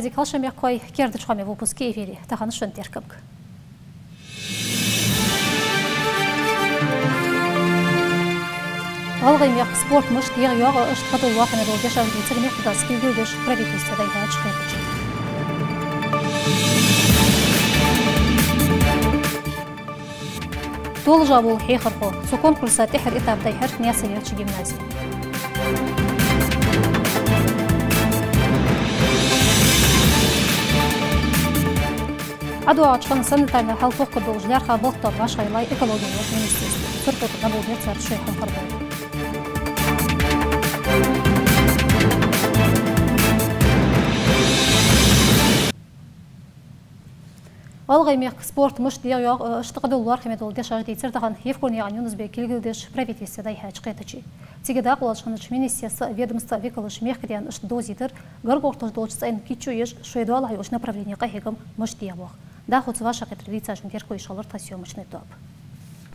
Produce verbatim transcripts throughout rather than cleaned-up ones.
Дика хийла шун, мехкахой, керда хоамий выпуск я эфире. Тахан шун теркамга: ГӀалгӀай мехка спорт мишта дегӀайоагӀа, иштта къадувла лоархӀаме дола дешаш дийцар мехкдас кулгалдеш правительстве дӀайихьача кхетаче. «Толашагӏа вола хьехархо». Цу конкурса тӀеххьара этап дӀайихьар Наьсарерча гимназе. ДӀадоагӏача хана санитарни хьал тохкаргдолаш лаьрхӀа Балха-Тоаба вӀашагӀъеллай экологе йолча министерстве. Царна тӀа дӀаболабир цар шоай хьалхара болх. ГӀалгӀай мехка спорт мишта дегӀайоагӀа, иштта къадувла лоархӀаме дола дешаш дийцар тахан Евкурнаькъан Юнус-Бека кулгалдеш правительстве дӀайихьача кхетаче. Цига дакъа лоацача хана министерства, ведомства векалаша мехкдаьнна иштта довзийтар, гаргагӀа тохаш долча цӀен кийчо еш, шоай доалахьа йолча направлене къахьегам мишта дегӀабоах. ДӀахо цу вӀашагӀкхетар дийцачун терко еш хилар тха съёмочни тоаба.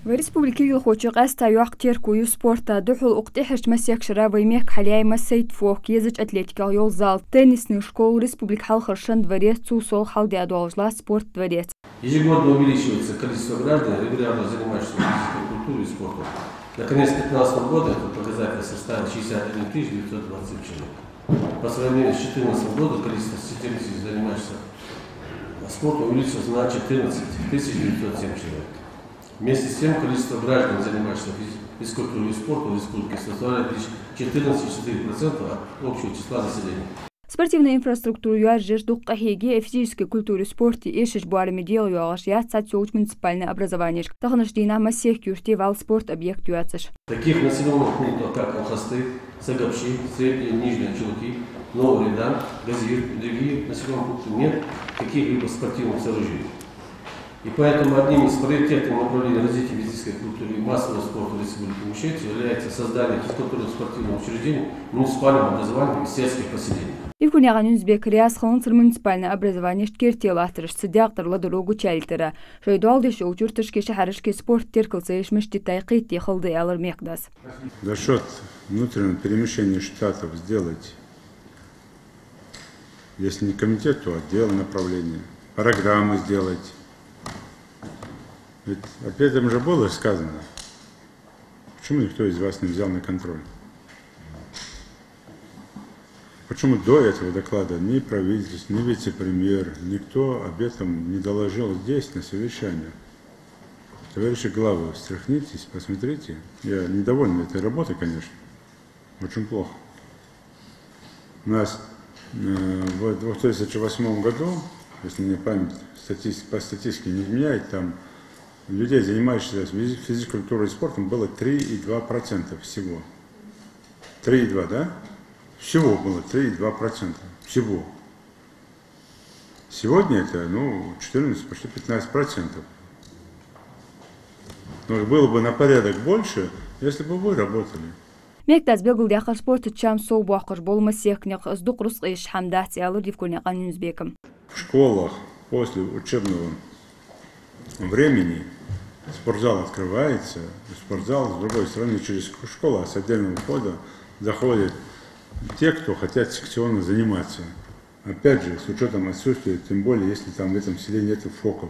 Вай республика кулгалхочоа къаьстта йоккха терко ю спорта духьал. Укх тӀеххьарча массехк шера вай мехка хьалъяьй массайтта фу езача атлетиках йола зал, теннисни школа, республика хьалхара шин дворец, цул совгӀа хьалдаь долаш латт спорт дворец. Ежегодно увеличивается количество граждан, регулярно занимающихся физической культурой и спортом. На конец пятнадцатого года этот показатель составил шестьдесят один тысяча девятьсот двадцать семь человек. По сравнению с четырнадцатым годом количество сетевых занимающихся спортом увеличилось на четырнадцать тысяч девятьсот семь человек. Вместе с тем, количество граждан, занимающихся физ-, физкультурой и спортом в республике, составляет лишь четырнадцать и четыре процента от общего числа населения. Спортивни инфраструктура йоажжаш дукха къахьеге, физически культури спорти эшача боараме дегӀайоагӀаш яц цхьаццайолча муниципальни образованешка. Таханарча дийнахьа массехк юрта ваьлла спорт объект йоацаш. В таких населённых пунктах, как Алхасты, Сагопши, Средние и Нижние Чулки, Новый Редан, Газир и другие населённые пункты, нет каких-либо спортивных сооружений. И поэтому одним из приоритетных направлений развития физической культуры и массового спорта в Республике Ингушетия является создание физкультурно-спортивных учреждений в муниципальном образовании и сельских поселениях. Евкурнаькъан Юнус-Бека раьза хиннад цар муниципальни образованешта керте латтараш, цу декъе тӀара ладувгӀа гучаялийтара. Шоай доал деш йолча юрташкеи шахьарашкеи спорт теркал ца еш мишта йитай кхетаде хала да, аьлар мехкдас. За счёт внутреннего перемещения штатов сделать, если не комитет, то отдел, направление. Программы сделать. Ведь об этом же было сказано. Почему никто из вас не взял на контроль? Почему до этого доклада ни правительство, ни вице-премьер, никто об этом не доложил здесь, на совещании? Товарищи главы, встряхнитесь, посмотрите. Я недоволен этой работой, конечно. Очень плохо. У нас, э, в две тысячи восьмом году, если мне память статистика, по статистике не изменяет, там людей, занимающихся физи-, физической культурой и спортом, было три и два процента всего. Три и два, да? Всего было три и два процента. Всего. Сегодня это, ну, четырнадцать, почти пятнадцать процентов. Но их было бы на порядок больше, если бы вы работали. Мехкдас белгалдаьккхар, спортаца чам совбоаккхаш бола массехк никъ из дукха рузкъа эшаш хӀама дац, аьлар Евкурнаькъан Юнус-Бека. В школах после учебного времени спортзал открывается, спортзал с другой стороны через школу, а с отдельного входа заходят те, кто хотят секционно заниматься. Опять же, с учётом отсутствия, тем более, если там в этом селе нету ФОКов.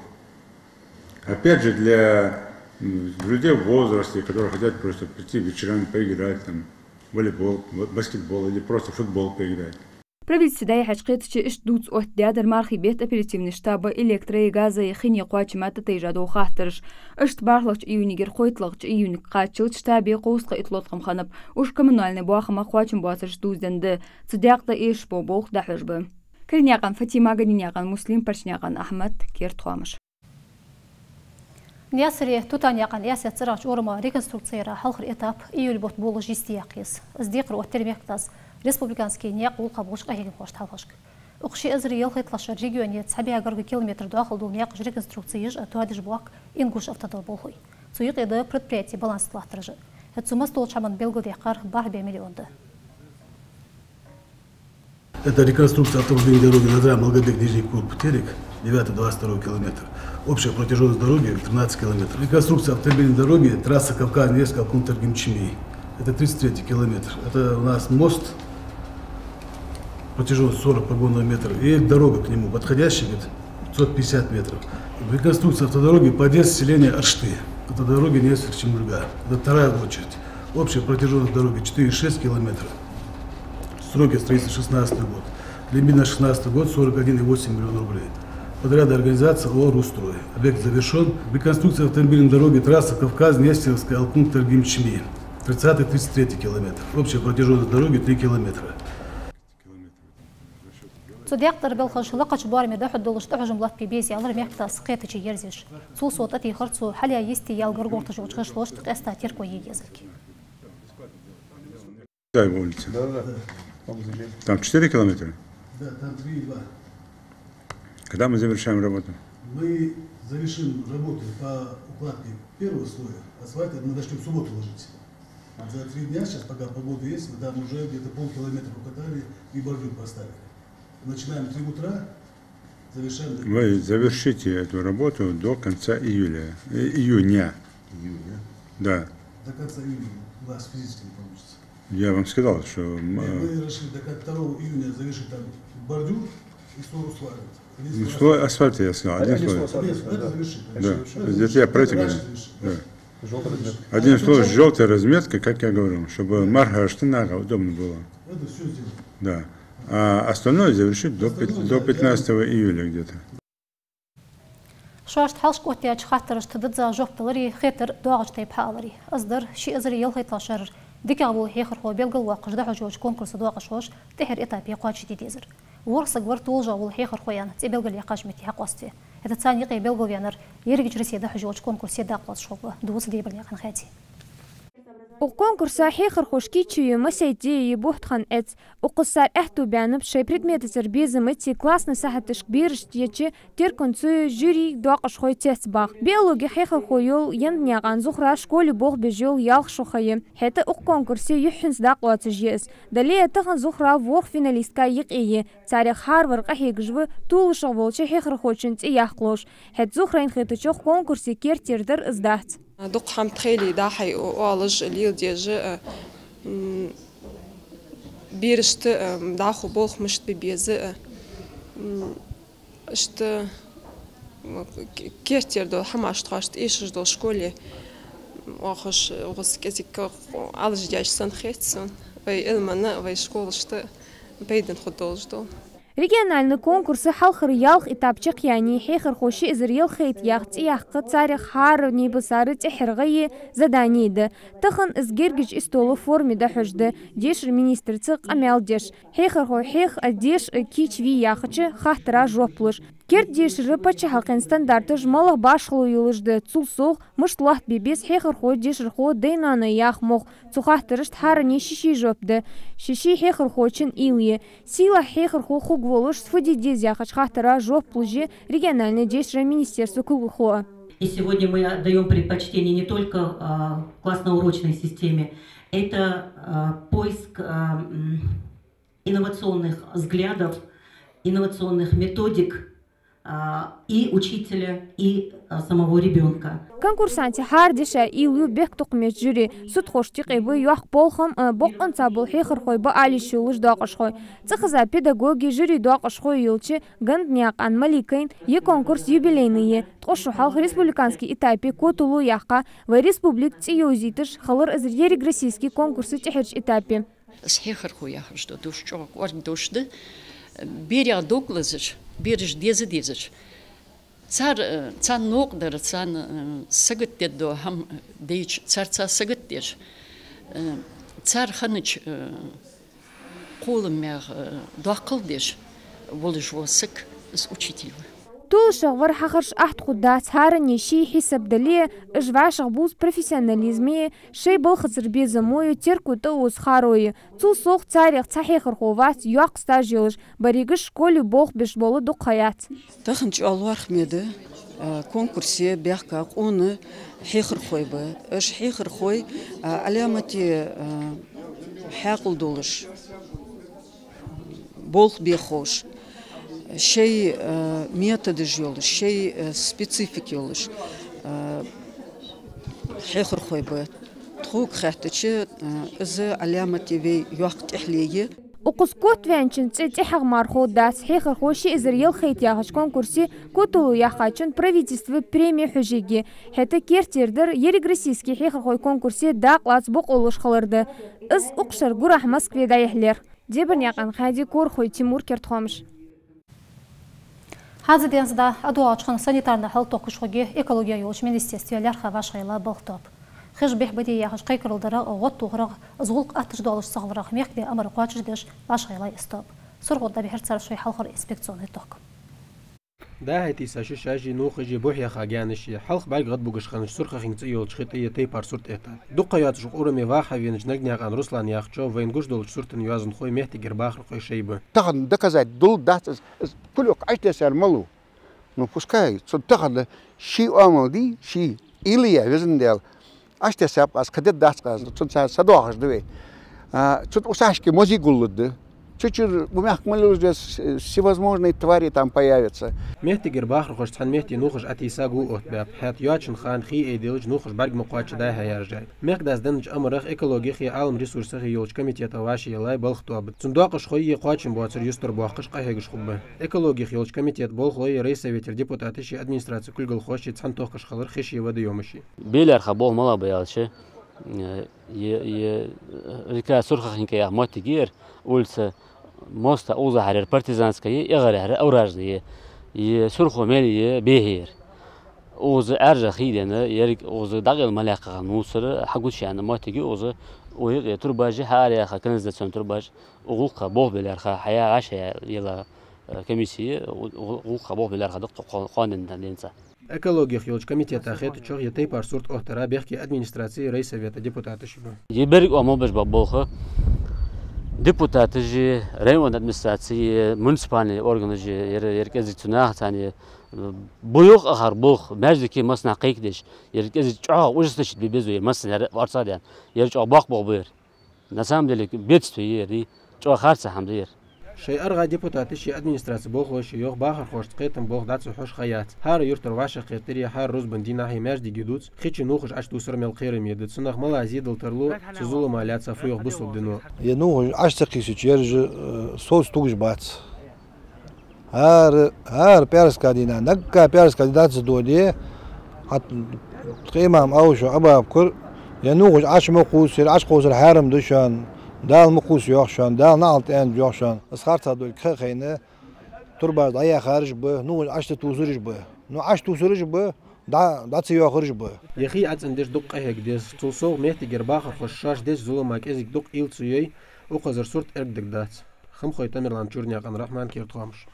Опять же, для, м, людей в возрасте, которые хотят просто прийти вечерами поиграть, там, волейбол, ба-, баскетбол или просто футбол поиграть. Правительстве дӀайихьача кхетаче иштта дувца оттадаьдар мархий бетта оперативни штаба электро, газа, хини кхоачама тӀатайжа дола хаттараш. Иштта бархӀлагӀча июнегара кхойтталагӀча июнга кхаччалца штабе кховзткъеи итт латкъам хиннаб. Уж коммунальни боахама кхоачам боацарашца дувзаденна да. Цу декъе тӀа эшаш бола болх дӀахьош ба. Калинаькъан Фатима, Ганинаькъан Муслим, Парчнаькъан Ахьмад, «Керда хоамаш». Наьсаре Тутанаькъан Ӏаьсет цӀерагӀча урама реконструкци яра хьалхара этап июль бутт болаш йистеяккха еза. Из декхар оттадир мехкдас республикански наькъа гӀулакха болча къахьегамхошта хьалхашка. Укх ши эзар ялхайттлагӀча шера регионе цхьа бӀаь гаргга километр доахал дола наькъаш реконструкци еш а тоадеш боахк «Ингушавтодор» болхлой. Цу юкъе да предприятий баланса тӀа латтараш а. ХӀаьта цу мастолча хӀаман белгалдаьккхар бархӀ бӀаь миллион да. Это реконструкция автомобильной дороги Назрань — Малгобек — Нижний Курб — Терек, девятый — двадцать второй километр. Общая протяжённость дороги тринадцать километров. Реконструкция автомобильной дороги, трасса Кавказ — Невская — Алкун — Таргим — Чими. Это тридцать третий километр. Это у нас мост Протяженность сорок погонных метров. И дорога к нему подходящая, говорит, пятьсот пятьдесят метров. Реконструкция автодороги подъезд селения Аршты. Автодороги Нестеровск — Чемульга. Это вторая очередь. Общая протяженность дороги четыре и шесть километра. Сроки строительства — шестнадцатый год. Лимит на шестнадцатый год — сорок один и восемь миллиона рублей. Подрядная организация ООО «Русстрой». Объект завершён. Реконструкция автомобильной дороги трасса Кавказ — Нестеровская — Алкун — Таргим — Чми. Тридцатый — тридцать третий километр. Общая протяженность дороги три километра. Цу даькъ тӀара белхаш лакхача боараме дӀахьоргдолаш тӀахьожам лоаттабе беза, аьлар мехкдас кхетаче ерзаеш. Цул совгӀа тӀатехар цо хьалъяь йисте яьлча гаргагӀа йолча гӀишлошта къаьстта терко е езилга. Да, его улица. Да, да. Там четыре километра? Да, там три и два. Когда мы завершаем работу? Мы завершим работу по укладке первого слоя асфальта, мы начнём в субботу ложить. А за три дня сейчас, пока погода есть, мы там уже где-то полкилометра укатали и бордюр поставили. Начинаем в три утра, завершаем до... Вы завершите эту работу до конца июля, э, июня. Июня? Да. До конца июня у нас физически не получится. Я вам сказал, что, м, нет, э, мы решили до кон-, второго июня завершить там бордюр и слой асфальта. Один слой асфальта, я сказал, один слой. Нет, это завершить. Да. Это я про это говорю. Да. Жёлтая разметка. Один слой с жёлтой разметкой, как я говорю, чтобы мархашты нага удобно было. Это всё сделано. Да. А остальное завершить до пят-, до пятнадцатого июля где-то. Шоашта хьалхашка оттаяьча хаттарашта дизза жоп далари, хетар доагӀача тайпара хьаалари. Из дар ши эзар ялхайттлагӀча шера дикагӀа вола хьехархо белгалвоаккхаш дӀахьош йолча конкурса доакъашхоша тӀеххьара этапе кхоачашде дезар. ВорхӀ саг вар толашагӀа вола хьехархо аьнна цӀи белгалъяьккхача метте хьакъоаставе. ХӀаьта царна юкъе белгалваьннар ерригача Россе дӀахьош йолча конкурсе дакъа лоацаш хургва. Дувц Дебарнаькъан Хьади. Укх конкурса хьехархоша кийчо ю массайтта ди е бутт хинна эц. Укхаза цар аьттув баьннаб шоай предметацара безамца классни сахьаташка берашта еча терконца жюри доакъашхой цецбаха. Биологе хьехархо йола Янданаькъан Зухра школе болх беш йола ялх шу ха я. ХӀаьта укх конкурсе юххьанца дакъа лоацаш я из. Дале а тахан Зухра ворхӀ финалистка юкъе я. Царех хӀаравар къахьегаш ва толашагӀа волча хьехархочун цӀи яккха ловш. ХӀаьта Зухрайна хетачох, конкурсе керттера дар из дац. Дукха хӀама тхели дӀа-хьа оалаш, леладеш, э, м, берашта, э, дӀахо болх мишта бе беза, э, м, иштта, м, к-, керттера дола хӀамаш тхоашта эшаш дола школе, м, оахаш, э, гӀус кӀезига алждеш санна хет сона. Вай Ӏилманна, вай школашта пайдана хургдолаш дола. Региональни конкурса хьалхара ялх этап чакхъяьннай, хьехархоша ши эзар ялхайтта яхь цӀи яккха, царех хӀаравар бисара тӀеххьара гӀайе задани да. Тахан из гергача истола форме дӀахьош да, дешара министрца къамаьл деш. Хьехархо хьех а, деш а кийчве яхача хаттара жоп луш. Керда дешара паччахьалкхен стандарташ малагӀа башхало йолаш да, цул совгӀа мишта лоаттабе беза хьехархо, дешархо, даь-ноаной яха мох. Цу хаттарашта хӀаране ший-ший жоп да. Ший-ший хьехархочун уйла я. Сийлахь хьехархо хургволаш фу де деза яхача хаттара жоп луш я региональни дешара министерства кулгалхо. И сегодня мы отдаём предпочтение не только, а, классно-урочной системе. Это, а, поиск, а, м, инновационных взглядов, инновационных методик, а, и учителя, и, а, самого ребёнка. Конкурсанти хӀара деша уйла ю бехктокхамеча жюре. Судхошта юкъе ба йоккха болх а, боккъонца бола хьехархой ба ала йиш йолаш доакъашхой. ЦӀихеза педагоги жюре доакъашхои йолча Ганданаькъан Маликайна ер конкурс юбилейни я. Ткъо шу хьалха республикански этапе котало яьккха, вай республика цӀи йовзийташ хилар из ерригроссийски конкурса тӀеххьарча этапе. Из хьехархо яхаш да, дувш чӀоагӀа кӀоарга дош да. Берех дог лазаш, бераш деза дезаш. Цар, э, царна новкъа дар, царна, э, сагот дергдола хӀама дайча, цар цхьа сагот деш, э, цар хиннача, э, кхолламех, э, доккхал деш волаш вола саг, из учитель ва. ТолашагӀвар хьахараш атта хургдац, хӀаране ший хьисап дале а, уж вӀашагӀбувз профессионализмеи, шоай балхацара безамои, терко тӀаоза хӀарои. Цул совгӀа царех цхьа хьехархо вац йоккха стаж йолаш, берригаш школе болх беш бола дукха ха яц. Тахан чӀоагӀа лоархӀаме да, а, конкурсе баьхка къона хьехархой ба. Уж хьехархой, а, Ӏаламате, а, хьаькъал долаш, болх бе ховш, шоай, э, методаш йолаш, шоай, э, специфика йолаш, э, хьехархой ба. Тхога хаьттача, э, из Ӏаламате вай йоккха тӀехьале я. Укхаза котваьнначун цӀи тӀехьагӀа мара ховргдац. Хьехархо ши эзар ялхайтта яхача конкурсе котало яьккхачун правительства преми хьожаргья. ХӀаьта керттера дар ерригача российски хьехархой конкурсе дакъа лаца бокъо луш хилар да. Из укх шера гурахьа Москве дӀаяхьа лаьрхӀа. Дебарнаькъан Хади, Корхой Тимур, Керда хоамаш. ХӀанз денз да а доагӀача хана санитарни хьал тохкаш хургья экологи йолча министерстве лаьрххӀа вӀашагӀъелла балха тоаба. Хиш бехк ба де яхаш кхайкарал дарах, гӀод тохарах, из гӀулакх аттача доалаш ца хиларах мехкда амар кхоачашдеш вӀашагӀъеллай из тоаба. Сурхо тӀа бихьар цар шоай хьалхара инспекционни тохкам. ДӀа-хьа тийса ши шажи, нувхаши, бухьеха гаьнаши, хьалха бӀарг гӀадбугаш хиннача Сурхахинг цӀи йолча хи тӀа тайпара сурт эттад. Дукха ха йоацаш укх ураме ваха венача Нагнаькъан Руслана яхачох, вайна гуш долча суртан йоазонхой мехтигера бахархой шоай ба. Тахан доказать долаш дац из, из кулек Ӏочутесса ма лу. Ну, пускай, цун тахан ший оамал дий, ший илия везан дел. Ӏочутессаб аз, кхы де дац аз, цун ца садоахаш да вай. А, цун усашки мози гуллуд да. Цу чура бу мягко молилась, всевозможные твари там появятся. Мехтигера бахархошта цхьан метте нувхаш Ӏотийса гу оттабаьб. ХӀаьта йоацача хана хий айделча нувхаш бӀарг ма кхоачча дӀа-хьа яьржай. Мехкдас деннача амарах экологехи Ӏалама ресурсахи йолча комитета вӀашагӀъеллай балха тоаба. Цун доакъашхойи кхоачам боацар юстара боахкаш къахьегаш хургба. Экологех йолча комитета болхлойи райсоветера депутаташи администраце кулгалхоши цхьана тохкаш хилар хиши водоемаши. Бе лаьрхӀа болх малагӀа ба аьлча, э, е, е, э, река Сурхахинка яха моттиг я ер, улица моста укхаза хьарер Партизанская, эгӀара хьарер Овражная, е Сурхо мел я бехьа ер. Укхаза Ӏаьржа хий дена, ерриг укхаза дӀакъел ма лаьккхагӀа мусор хьагучаяьнна моттиг я укхаза, укх юкъе турбаш я хьаараяьха, канализационни турбаш, укх гӀулакха болх бе лаьрхӀа хьая, вӀашагӀъелла, э, комисси, укх, укх гӀулакха болх бе лаьрхӀа да-кх тхо кхо-, кхоанен денз. Экологех йолча комитета хетачох, е тайпара сурт оттара бехке администраце, райсовета депутаташи ба. Е берриг оамал беш ба болх депутаташи, районни администраце, муниципальни органаши, ер, ер кӀезига цу наха царна, э, бу йоах ахар болх, маьждиге массанахьа кхайкадеш, ер кӀезига чӀоагӀа ужесточить бе беза ер, массанахьа ер орцагӀдаьнна. Ер чӀоагӀа боккха болх ба ер. На самом деле, бедствие я ер, чӀоагӀа харца хӀама да ер. Шоай аргӀа депутаташи администраце болхлоши йоах, бахархошца кхетам болх дӀа ца хьош ха яц. ХӀара юртара вӀашагӀкхетари, хӀара рузбан дийнахьеи маьждиги дувц, хи чу нувхаш Ӏочудувсар мел кхераме да. Цунах малагӀа зе дала тарлу цу зулама лаьца фу йоах бусалба дино. Е нувхаш Ӏочу ца кхийсача, ераш, э, совца тугаш бац. ХӀара, хӀара пӀаьраска дийнахьа, наггахьа пӀаьраска дийнахьа ца доде, хӀаьта тха имам Аушев Ӏобаьбкар, е нувхаш Ӏочу ма кхувса, ер Ӏочукхувсар хьарам да шоана, Дала ма кхувса йоах шоана, Дала наӀалт аьннад йоах шоана. Из харцахьа долга ха хайна, турбаш дӀаяьхараш ба, нувхаш Ӏочу ца тувсараш ба. Ну, Ӏочутувсараш ба, дӀа, дӀа ца йоахараш ба. Е хий Ӏоцӏендеш дукха къахьега деза. Цул совгӀа мехтигера бахархоша шоаш деча зулама кӀезига дукха уйла ца йой, укхазара сурт эргадергдац. Хамхой Тамерлан, Чурнаькъан Рахьман, Керда хоамаш.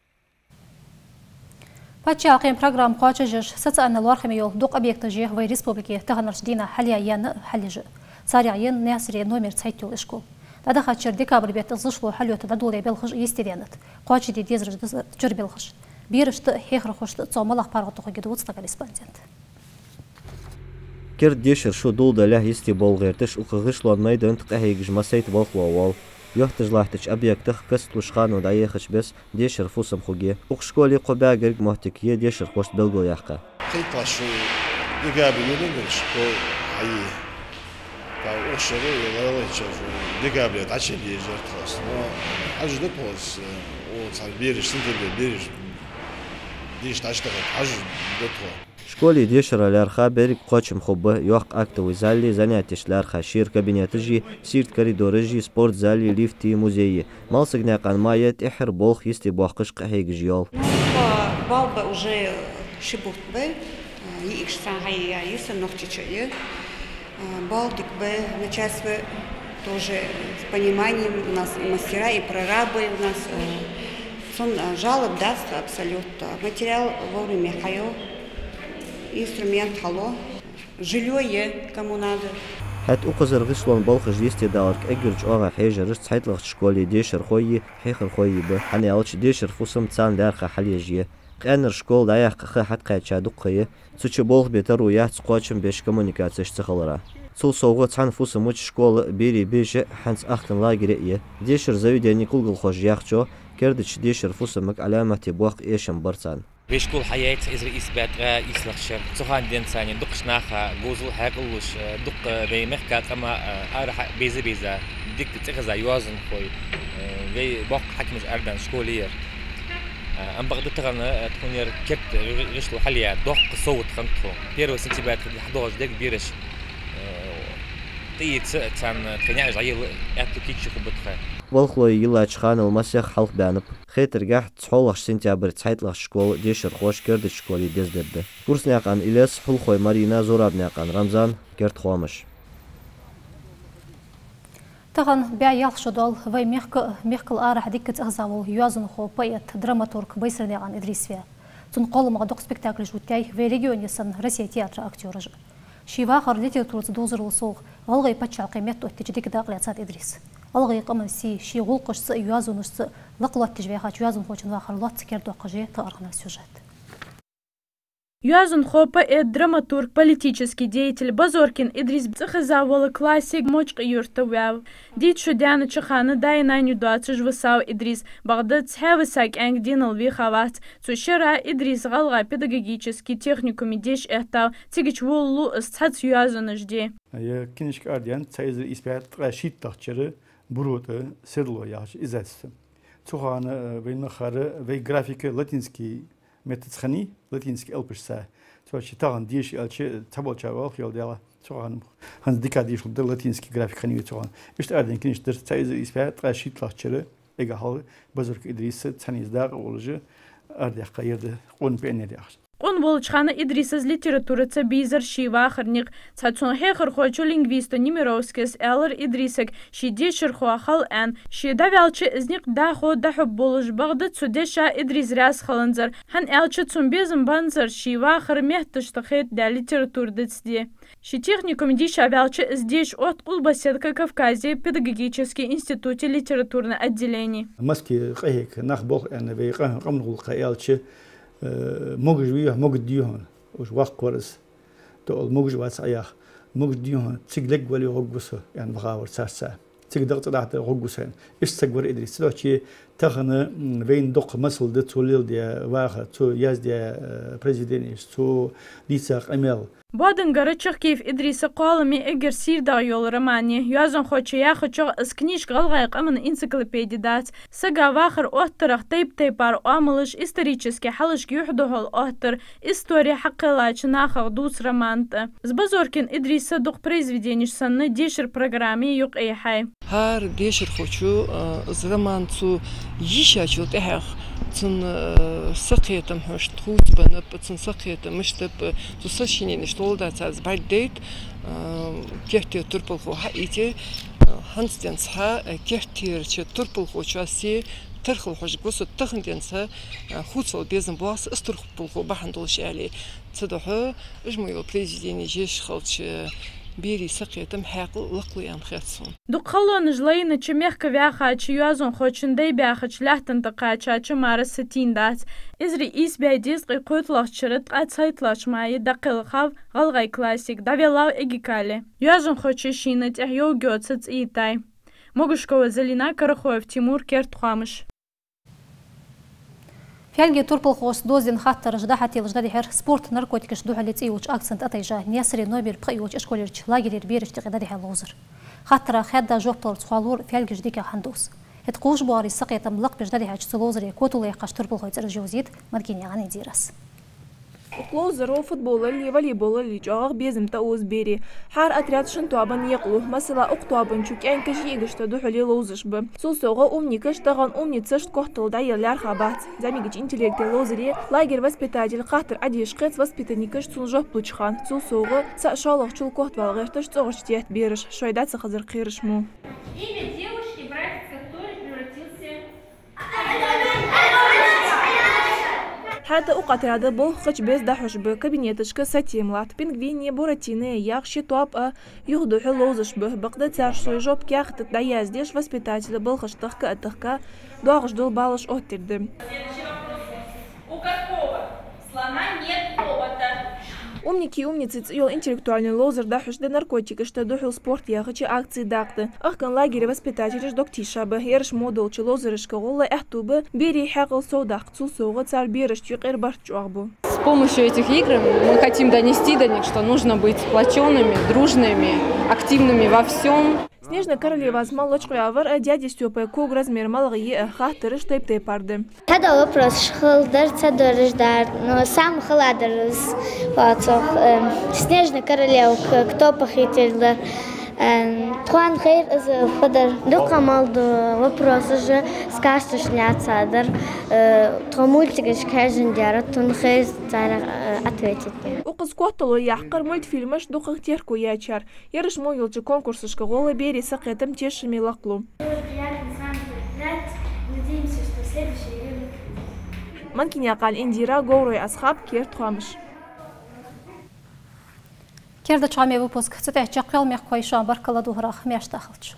Паччахьалкхен программа кхоачашъеш, социальни лоархӀаме йола дукха объекташ я вай республике таханарча дийнахьа хьалъяь яьнна а хьалъеш а. Царех я Наьсаре номер цхьайтта йола ишкол. ДӀадахача шера декабрь бетта из гӀишло хьалъйода дӀадоле белхаш а йистедаьннад. Кхоачашде дезараш да цу чура белхаш. Берашта а, хьехархошта а цох малагӀа паргӀато хургья, дувц тха корреспондента. Керда дешара шу доладалехь йисте болх гӀерташ, укх гӀишлон майдан тӀа къахьегаш массайтта болхло воал. Йотташ латтача объектах кастлуш хано дӀаяхача беса дешара фусам хургья. Укх школе кхо бӀаь гаргга моттиг я дешархошта белгалъяьккха. Кхеташ шу декабрь юлин бераш школ хьае. Та укх шера е лайлайча шу декабре дӀачу дезар тхо. Но хьажа да тхо, о, цхьа бераш, сентябре бераш, деш дӀачу даха хьажа да тхо. Школе дешара лаьрхӀа берриг кхоачам хургба, йоккха актови зали, занятешта лаьрхӀа шера кабинеташи, сийрда коридораши, спортзали, лифти, музейи. Малсагнаькъан Майя тӀеххьара болх йисте боаккхаш къахьегаш йоал. Ну, тха бал ба уже ши бутт ба, э, йиӀигаш цхьан хьае я, йиса Нохчийчоа я. Э, бал дика ба, начальство тоже с пониманием, у нас и мастера, и прорабы у нас, э, цун, э, жалоб дац абсолютно. Материал вовремя хьайоал, инструмент хьалу. Жильё е, кому надо. ХӀаьта укхазара гӀишлон балхаш йистедаларга эггара чӀоагӀа хьежараш цхьайтталагӀча школе дешархойи хьехархойи ба, хӀана аьлча дешара фусам царна лаьрхӀа хьалъеш я. Къаьнара школа дӀаяккха ха хьатӀакхаьча дукха ха я, цу чу болх бе таро яц кхоачам беш коммуникацеш ца хилара. Цул совгӀа цхьана фусамача школа а, берий беша а, хӀанз ахкан лагерь а я. Дешара заведене кулгалхоша яхачох, кердача дешара фусамага Ӏаламате боккха эшам бар царна. Вай школа хьаяьй цхьа эзар ийс бӀаь ткъаь ийслагӀча шера. Цу хана денз царна дукхача наха говзал хьаькъал луш, дукха вай мехка къама, э, арахьа а беза-беза, дика цӀихеза йоазонхой, э, Вай боккхий хьакимаш арабаьнна школа я ер. А, ам бакъда тахан, а, тхона ер керда гӀишло хьалъяь, доккха совгӀат хиннад тхона. Первого сентября тха хьадоагӀаш дег бераш, а, тӀаийца, царна тха наӀараш дӀаяла аьттув кийча хургба тха. Валхлой йиллача ханал масех хьалхабаьннаб. Хетаргахьа, цхьоалагӀча сентябрь цхьайтталагӀча школа дешархоша кердача школе дездергда. Курснаькъан Илез, Хулхой Марина, Зурабнаькъан Рамзан, «Керда хоамаш». Тахан бӀаь ялх шу доал вай мехка а, мехкал арахьа дикка цӀихеза вола йоазонхо, поэт, драматург Байсарнаькъан Идрис ваь. Цун кхолламах дукха спектаклаш оттаяьй вай регионе санна, Россе театра актёраша. Ший вахар литератураца довзарал совгӀа, гӀалгӀай паччахьалкхе меттаоттача дика дакъа лаьцад Идриса. ГӀалгӀай къаман сий ший гӀулакхашца а, йоазонашца а лакхлоаттадеш ваьхача йоазонхочун вахар лоацца кердадоаккхаш я тха аргӀанара сюжет. Йоазонхо, поэт, драматург, политически деятель Базоркин Идрис цӀихеза вола классик Мочкъий-Юрта ваьв. Дийца шу даьннача хана даь-наьна доацаш висав Идрис, бакъда цхьа виса кӀаьнк денал вийха вац. Цу шера Идриса ГӀалгӀай педагогически техникуме деша эттав, цигача волалу из цхьацца йоазонаш де. Ер книжка арадаьннад цхьа эзар ийс бӀаь ткъаь шийтталагӀча шера «Буро тӀа седло» яхача издательстве. Цу хана, э, вайна хара вай графика латински меттаца хиннай, латински алапашца. Цу чу тахан деша аьлча, цхьаболчар оал хьалха дела. Цу хана хӀанз дика дешал да, латински графика хиннай цу хана. Иштта арадаьнна книжка дар цхьа эзар ийс бӀаь ткъаь шийтталагӀча шера, эггара хьалха Базоркин Идриса цхьанне из дакъа волаш арадаьккха ер да «Къона пионер» яхаш. Къона волча хана Идрисас литератураца бийзар ший вахара никъ. Цхьа цун хьехархочо, лингвисто Немировскийс аьлар Идрисага ший дешархо хила аьнна. Ше дӀаваьлча, из никъ дӀахо дӀахьоргболаш, бакъда цу деша Идрис раьза хиланзар, хӀана аьлча цунна безам бензар ший вахара метташта хетадаь литература дицде. Ший техникуме дийша ваьлча, из деша отт Къулбаседка Кавказе педагогически институте литературни отделене. Маски къахьег нах болх аьнна вай къа-, къаман гӀулакха аьлча, э, могаш вий хьо, могаш дий хьона, уж воккхавар из. Тоъал могаш вац Ӏа яха. Могаш дий хьона, цига лергвале гӀоргва со, аьнна, вахавар царца. Цига дакъа цӀадахьа гӀоргва со, аьнна. Иштта саг вар Идрис. Цудухьа тахан, м, вайна дукха масал да цо леладаь ваха, цо яздаь, э, произведенеш, цо дийца къамаьл. Боадангара Чахкиев Идриса кхолламе эггара сийрдагӀа йола роман я. Йоазонхочо яхачох, из книжка гӀалгӀай къаман энциклопеди дац. Сага вахара оттарах тайп-тайпара оамалаш, исторически хьалашка юхь духьал оттар, истори хьакхеллача нахах дувц роман тӀа. Из Базоркин Идриса дукха произведенеш санна, дешара программе юкъе яьхай. ХӀара дешархочо, а, из роман цо йийшачул тӀехьагӀа цун, а, сакхетам хьона хувцабеннаб, цун сакхетам мишта ба, цу сочиненешта гӀолла цо из бӀаргадайт, а, керттера турпалхо хьаийце, а, хӀанз денз хьа, а, керттерча турпалхочоа се тархал хьожаргва со, тахан денз хьа, а, хувцавала безам боагӀа са из турпалхо бахьан долаш аьле. Цудухьа уж мо йола произведенеш еш хилча, берий сакхетам, хьаькъал лакхлу аьнна хет сона. Дукха халонаш лайнача мехка ваьхача йоазонхочун дай баьхача лаьттан тӀа кхаьчача мара сатийна дац. Эзар ийс бӀаь дезткъеи кхойтталагӀча шера ткъаь цхьайтталагӀча мае дӀакхелхав гӀалгӀай классик, дӀавеллав Эгикале. Йоазонхочо шийна тӀехьа йовргйоаца цӀи йиттай. Могушкова Залина, Карахоев Тимур, «Керда хоамаш». Фаьлгий турпалхошца доздаь хаттараш дӀахьателаш дӀадихьар «Спорт наркотикашта духьале» цӀи йолча акцена тӀатайжа Наьсаре номер пхиъ йолча ишколерча лагерера берашта юкъе дӀадихьа ловзар. Хаттарашта хаьдда жоп даларца хьалур фаьлгаш дикагӀа хӀана дувц. ХӀаьта кхувш боагӀарий сакхетам лакхбеш дӀадихьача цу ловзаре котало яьккхача турпалхой цӀераш йовзийт Маргине ГӀаниндирас. Укх ловзаро футболалли, волейболалли чӀоагӀагӀа безам тӀаоза берий. ХӀара отряд шин тоабан екъалу. Масала, укх тоабан чу кӀаьнкаш йиӀигашта духьале ловзаш ба. Цул совгӀа умникаш тахан умницашта котало дӀаяла лаьрхӀа бац. ЗӀамигача интеллекта ловзаре лагеря воспитатель хаттар Ӏодеша кхец воспитанникаш цунна жоп луча хана. Цул совгӀа цаӀ шоллагӀчул котвала гӀерташ цӀогӀарча тетта бераш, шоай дӀа ца хазар кхераш мо. Имя девушки, братец которой превратился ХӀаьта укх отряда болх хача беза дӀахьош ба, кабинеташка сатем латт. Пингвини, Буратино яха ши тоаба юха духьал ловзаш ба. Бакъда цар шоай жоп каьхата тӀа дӀаяздеш, воспитателя балхаш тахка а тахка, доагӀаш дола балаш оттаергда. Следующий вопрос. У какого слона нет хобота? «Умники и умницы» цӀи йола интеллектуальни ловзар дӀахьош да «Наркотикашта духьал спорт» яхача акце дакъа тӀа. Ахкан лагеря воспитателаш дог тийша ба. Ераш мо долча ловзарашка гӀолла аьттув ба берий хьаькъал совдаккха, цул совгӀа цар берашта юкъера барт чӀоагӀбу. С помощью этих игр мы хотим донести до них, что нужно быть сплочёнными, дружными, активными во всём. «Снежная королева» ас мел лочкъаяь вар а, «Дядя Стёпа» ког размер малагӀа я а, хаттараш тайп-тайпара да. Цхьадола вопросаш хала дар, цхьадолаш дар, но самый хала дар из, вот, цох, эм, «Снежная королева», к-, кто похититель дар. Эм, тхона хайра из фу дар. Дукха мел дола вопросаш а сказкашца лаьца дар. Э, тхо мультикашка хьежжа дар, тхона хайра царех, э, ответить. Укхаза котало яьккхар мультфильмаш дукхагӀа терко яьчар. Ераш мо йолча конкурсашка гӀолла берий сакхетам, тешаме лакхлу. Было приятно с вами поиграть. Надеемся, что в следующей игре мы победим. Манкинаькъан Индира, Говрой Асхаб, «Керда хоамаш». Керда хоамий выпуск цу тӀа чакхъяьлар, мехкахой, шоана баркал ладувгӀарах, маьрша дахалда шо.